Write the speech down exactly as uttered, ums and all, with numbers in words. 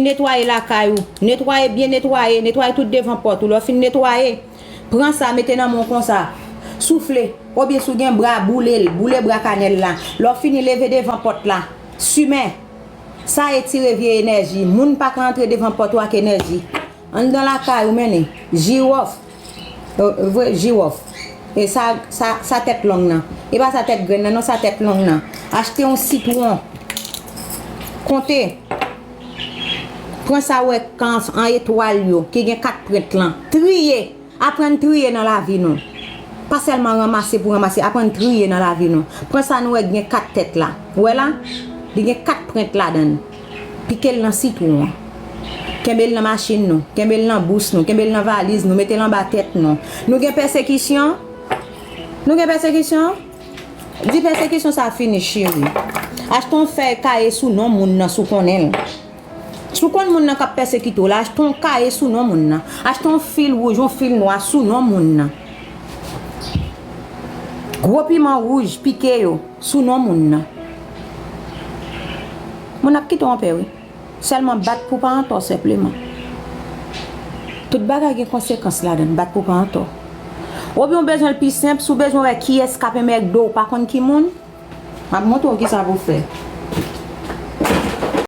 Netwaye lakay ou. Netwaye, byen netwaye. Netwaye tout devan pòt ou. Lè w fin netwaye, pran sa, mete nan men w konsa. Soufle. Oubyen si w gen bra, boule l. Boule bra kanèl la. Lè w fini, leve devan pòt la. Simen. Sa etire vye enèji. Moun pa ka antre devan pòt ou ak enèji. Anndan lakay ou, mennen. Jiwòf. Vre, jiwòf. E sa, sa, sa tèt long nan. E pa sa tèt grenn nan, non, sa tèt long nan. Achte yon sitwon. Konte. Pran sa w wè k an, an etwal yo, ki gen kat pwent lan. Triye. Aprann triye nan lavi nou. Pa sèlman ranmase pou ranmase, aprann triye nan lavi nou. Pran sa nou wè k gen kat tèt la. Ou wè la? Li gen kat pwent ladan l. Pike l nan sitwon an. Kenbe l nan machin nou. Kenbe l nan bous nou. Kenbe l nan valiz nou. Mete l anba tèt nou. Nou gen pèsekisyon? Nou gen pèsekisyon? Di pèsekisyon sa fini, cheri. Achte yon fèy kaye sou non moun nan, si w konnen l. Si w konn moun nan k ap pèsekite w la, achte yon kaye sou non moun nan. Achte yon fil wouj, yon fil nwa sou non moun nan. Gwo piman wouj, pike yo sou non moun nan. Moun ap kite w anpè, wi. Sèlman bat pou pa antò senpleman. Tout bagay gen konsekans ladan l, bat pou pa antò. Oubyen w bezwen l pi senp, si w bezwen wè kiyès k ap enmègde w, w pa konn ki moun, m ap montre w kisa pou w fè.